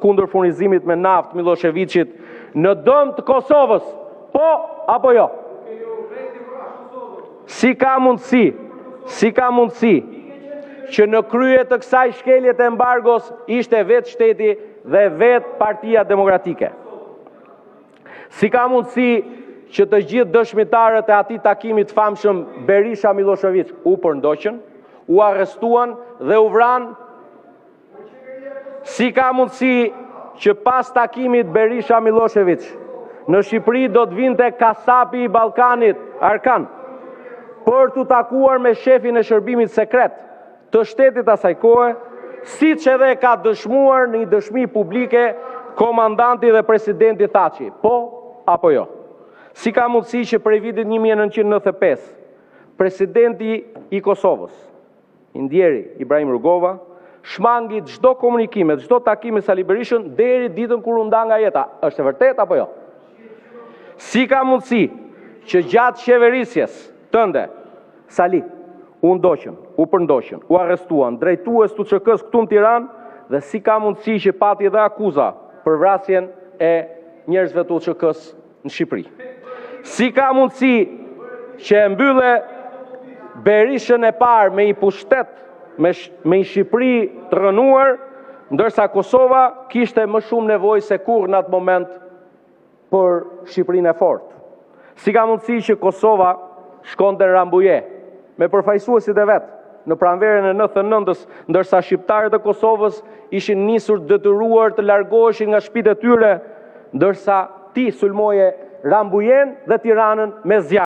kundër furnizimit me naftë Millosheviçit në dëm të Kosovës, po apo jo? Si ka mundësi, si ka mundësi që në krye të kësaj shkelje të embargos ishte vetë shteti dhe vetë Partia Demokratike? Si ka mundësi që të gjithë dëshmitarët e atij takimi të famshëm Berisha-Millosheviç u përndoqën, u arrestuan dhe u vranë? Si ka mundësi që pas takimit Berisha-Millosheviç në Shqipëri do të vinte kasapi i Ballkanit, Arkan, për t'u takuar me shefin e shërbimit sekret të shtetit të asaj kohe, siç edhe e ka dëshmuar në një dëshmi publike komandanti dhe presidenti Thaçi, po apo jo? Si ka mundësi që prej vitit 1995 presidenti i Kosovës, i ndjeri Ibrahim Rugova, shmangi çdo komunikim e çdo takim me Sali Berishën deri ditën kur u nda nga jeta? Është e vërtetë apo jo? Si ka mundësi që gjatë qeverisjes tënde, Sali, u ndoqën, u përndoqën, u arrestuan drejtues të UÇK-së këtu në Tiranë dhe si ka mundësi që pati edhe akuza për vrasjen e njerëzve të UÇK-së në Shqipëri? Si ka mundësi që e mbylle Berishën e parë me një pushtet, me, me një Shqipëri të rrënuar, ndërsa Kosova kishte më shumë nevojë se kurrë në atë moment për Shqipërinë e fortë. Si ka mundësi që Kosova shkonte në Rambuje me përfaqësuesit e vet në pranverën e 99-ës, ndërsa shqiptarët e Kosovës ishin nisur të detyruar të largoheshin nga shtëpitë e tyre, ndërsa ti sulmoje Rambujen dhe Tiranën me zjarr.